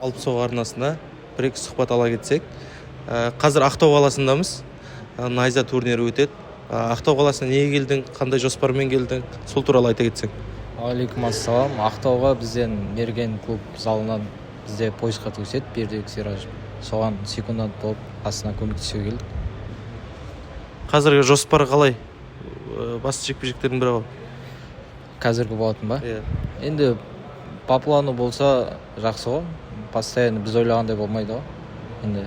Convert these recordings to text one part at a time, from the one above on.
Алып Соқ арнасына бір екі сұхбат ала кетсек. Қазір Ақтау қаласындамыз. Найза турнирі өтеді. Ақтау қаласына неге келдің, қандай жоспармен келдің, сол туралы айта кетсең. Алейкум ассалам. Ақтауға бізден Мерген клуб залынан бізде поясқа түседі Бердібек Сиражев, соған секундант болып, қасына көмектесуге келдік. Қазіргі жоспар қалай? Басты жекпе жектердің бірі ғой. Қазіргі болатын ба? Иә. Енді по плану болса, жақсы ғой. Постоянно біз ойлағандай болмайды ғой. Енді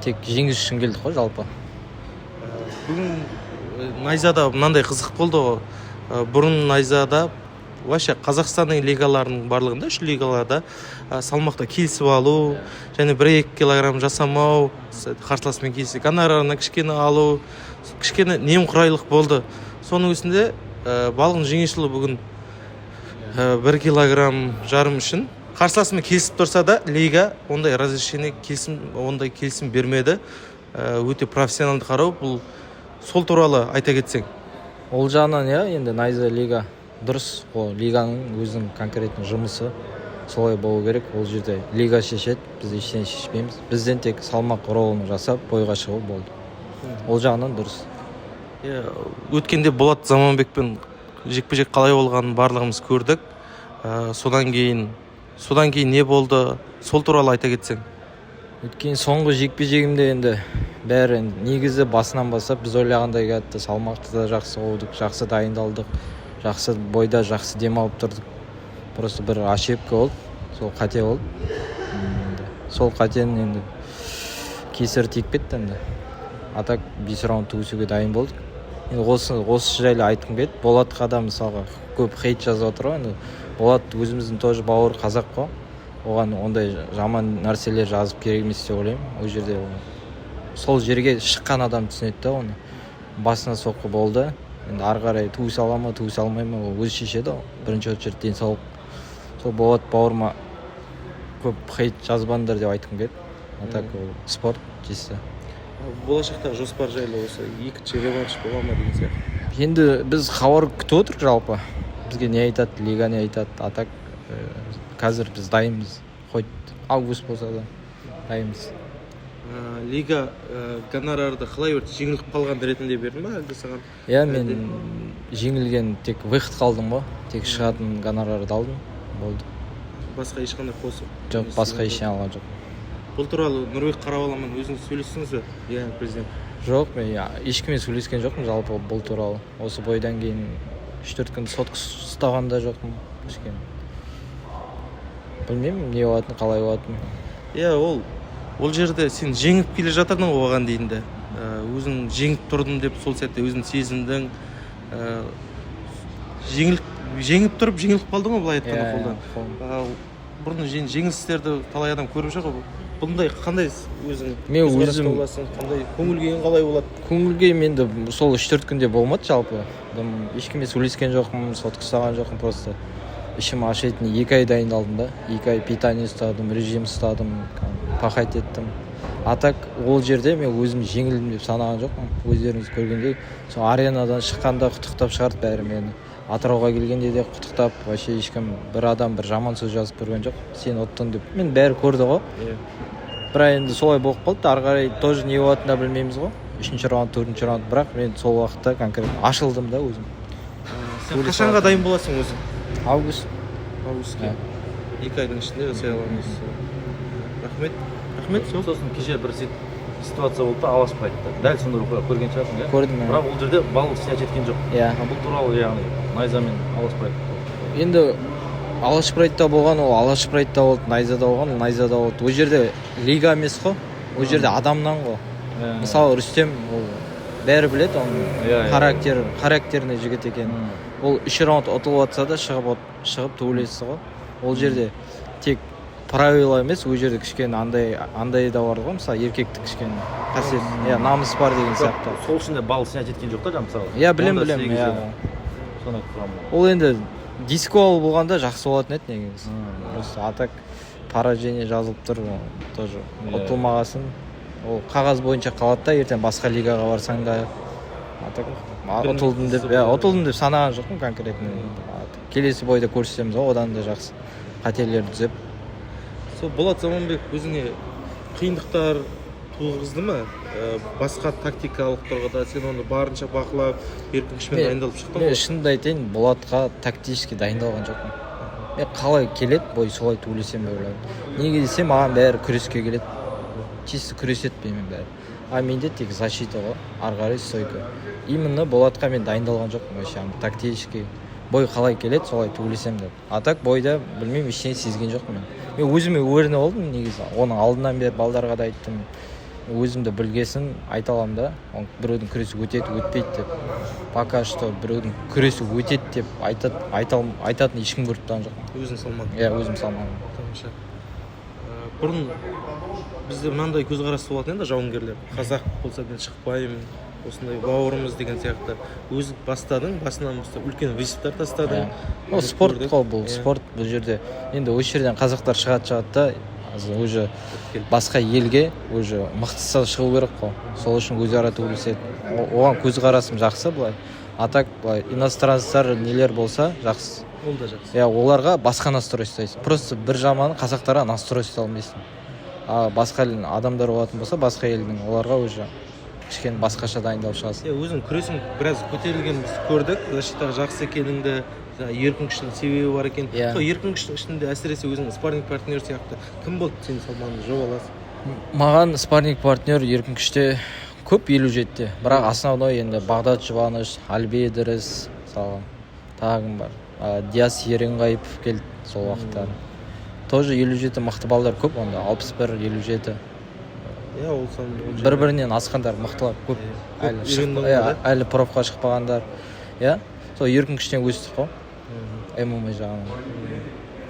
тек жеңіс үшін келдік қой жалпы. Бүгін Найзада мынандай қызық болды ғой. Бұрын Найзада, вообще Қазақстанның лигаларының барлығында, үш лигаларда салмақта келісіп алу және 1-2 килограмм жасамау, қарсыласымен келісе, гонорарына кішкене алу, кішкене немқұрайлық болды. Соның өзінде Балғын Жеңешұлы бүгін 1,5 килограмм үшін қарсыласымен келісіп тұрса да, лига ондай разрешение, келісім, ондай келісім бермеді. Өте профессионалды қарау бұл. Сол туралы айта кетсең. Ол жағынан, иә, енді Найза лига дұрыс. Ол лиганың өзінің конкретный жұмысы солай болу керек. Ол жерде лига шешеді, біз ештеңе шешпейміз. Бізден тек салмақ ровно жасап, бойға шығу болды. Ол жағынан дұрыс. Иә, өткенде Болат Заманбекпен жекпе жек қалай болғанын барлығымыз көрдік. Содан кейін не болды, сол туралы айта кетсең. Өткен соңғы жекпе жегімде енді бәрі енді негізі басынан бастап біз ойлағандай кетті. Салмақты да жақсы қудық, жақсы дайындалдық, жақсы бойда, жақсы демалып тұрдық. Просто бір ошибка болды, сол қате болды. Енді сол қатенің енді кесірі тиіп кетті енді. А так бес раунд төбелесуге дайын болдық. Енді осы жайлы айтқым келеді. Болатқа да, мысалға, көп хейт жазып жатыр ғой. Енді Болат өзіміздің тоже бауыр қазақ қой, оған ондай жаман нәрселер жазып керек емес деп ойлаймын. Ол жерде сол жерге шыққан адам түсінеді да оны. Басына соққы болды, енді ары қарай туыса ала ма, туыса алмай ма, ол өзі шешеді ғой. Бірінші очередь денсаулық. Сол Болат бауырыма көп хейт жазбаңдар деп айтқым келеді. А так ол спорт чисто. Болашақтағы жоспар жайлы, осы екінші реванш бола ма деген сияқты. Енді біз хабар күтіп отырмық жалпы, бізге не айтады лига, не айтады. А так қазір біз дайынбыз, хоть август болса да дайынбыз. Лига гонорарды қалай берді? Жеңіліп қалған ретінде берді ма, әлде саған? Иә, мен жеңілген, тек выход қалдым ғой, тек шығатын гонорарды алдым, болды. Басқа ешқандай қосып Жоқ, басқа ештеңе алған жоқ. Бұл туралы Нұрбек Қарабаламен өзіңіз сөйлестіңіз бе, иә, президент? Жоқ, мен ешкіммен сөйлескен жоқпын жалпы бұл туралы. Осы бойдан кейін 3-4 күн сотка ұстаған да жоқпын ешкім. Білмеймін не болатынын, қалай болатынын. Иә, ол жерде сен жеңіп келе жатырдың ғой оған дейін де. Өзің жеңіп тұрдым деп сол сәтте өзің сезіндің. Жеңіп тұрып, жеңіліп қалдың ғой, былай айтқанда, қолдан. Қолым. Бұрын жеңілістерді талай адам көріп жүр ғой. Бұндай қандай өзің Мен көзқараста өзім- боласың, қандай көңіл күйің қалай болады? Көңіл күйім енді сол 3-4 күнде болмады жалпы. Дым, ешкіммен сөйлескен жоқпын, сотка ұстаған жоқпын. Просто ішім ашитын. 2 ай дайындалдым да, 2 ай питание ұстадым, режим ұстадым, пахать еттім. А так ол жерде мен өзім жеңілдім деп санаған жоқпын. Өздеріңіз көргендей, сол аренадан шыққанда құттықтап шығарды бәрі мені. Атырауға келгенде де құттықтап, вообще ешкім, бір адам бір жаман сөз жазып көрген жоқ, сен ұттың деп. Мен бәрі көрді ғой. Бірақ енді солай болып қалды. Ары қарай тоже не болатынын да білмейміз ғой, үшінші раунд, төртінші раунд. Бірақ мен сол уақытта конкретно ашылдым да өзім. Сен қашанға дайын боласың өзің? Август. Августке, 2 айдың ішінде жасай аламыз. Рахмет, рахмет, сол. Сосын кеше бір ситуация болды да, Алаш айтты, дәл сондай оқиға көрген шығарсың, иә? Көрдім, иә. Бірақ ол жерде балл снять еткен жоқ. Иә. А бұл туралы, яғни Найза мен Алаш Прайд. Енді Алаш Прайдта болған ол Алаш Прайдта болды, Найзада болған ол Найзада болды. Ол жерде лига емес қой, ол жерде адамнан ғой. Мысалы, Рүстем, ол бәрі біледі оның Иә, иә. характер, характерный жігіт екенін. Ол үш раунд ұтылып жатса да, шығып төбелесті ғой. Ол жерде тек правила емес, ол жерде кішкене андай да бар ғой, мысалы, еркектік кішкене қасиет, иә, намыс бар деген сияқты. Сол үшін де балл снять еткен жоқ та жаңа, мысалы. Иә, білем. Оны да Білем, сегіз иә. еді. Соны айтып тұрғаным. Ол енді дисквал болғанда жақсы болатын еді негізі. Просто а так поражение жазылып тұр, ол тоже ұтылмағасын, ол қағаз бойынша қалады да, ертең басқа лигаға барсаң да. А так ұтылдым деп, иә, ұтылдым деп санаған жоқпын конкретно. А так келесі бойда көрсетеміз ғой, одан да жақсы, қателерді түзеп. Сол Болат Заманбек өзіңе қиындықтар туғызды ма? Басқа тактикалық тұрғыда сен оны барынша бақылап, еркін күшпен дайындалып шықтың Мен ғой. шынымды айтайын, Болатқа тактически дайындалған жоқпын. Мен қалай келеді бой, солай төбелесемін деп ойладым. Неге десе, маған бәрі күреске келеді, чисто күреседі менімен бәрі, а менде тек защита ғой, ары қарай стойка. Именно Болатқа мен дайындалған жоқпын вообще андай тактически, бой қалай келеді, солай төбелесемін деп. А так бойда, білмеймін, ештеңе сезген жоқпын. Мен өзіме уверенный болдым негізі. Оның алдынан бері балдарға да айттым, өзімді білгесін айта аламын да. Ол біреудің күресі өтеді, өтпейді деп, пока что біреудің күресі өтеді деп айтады, айтатын ешкім көріп тұрған жоқпын. Өзің салмадың. Иә, өзім салмадым. Тамаша. Бұрын бізде мынандай көзқарас болатын еді: жауынгерлер қазақ болса, мен шықпаймын, осындай бауырымыз деген сияқты. Өзің бастадың, басынан бастап үлкен вызовтар тастадың. Иә. Ол спорт Көрдік. қой бұл. Спорт. Бұл жерде енді осы жерден қазақтар шығады, шығады да, азыр уже басқа елге уже мықтысы шығу керек қой, сол үшін өзара төбелеседі. Оған көзқарасым жақсы былай. А так былай иностранецтар нелер болса, жақсы. Ол да жақсы. Иә, оларға басқа настрой ұстайсың. Просто бір жаманы, қазақтарға настрой ұстай алмайсың, а басқа адамдар болатын болса, басқа елдің, оларға уже кішкене басқаша дайындалып шығасың. Иә, өзің күресің біраз көтерілген, біз көрдік, защитаға жақсы екеніңді, жаңағы еркін күштің себебі бар екен. Сол еркін күштің ішінде, әсіресе өзің спарринг партнер сияқты кім болды сенің салмағыңды жобалас? Маған спарринг партнер еркін күште көп 57-де, бірақ основной енді Бағдат Жұбаныш, Альби Ыдырыс, мысалы, тағы кім бар, Диас Еренғайыпов келді сол уақыттары. Тоже 57 мықты балдар көп онда, 61, 57. Иә, ол сан ол бір бірінен асқандар мықтылар көп. Көп Әлі үйрендің иә, ғой, да? Әлі профқа шықпағандар, иә, сол еркін күштен өстік қой ММА жағынан.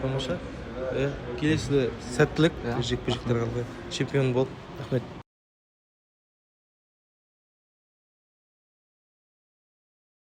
Тамаша, иә, келесіде сәттілік, Иә. жекпе жектер, чемпион бол, рахмет.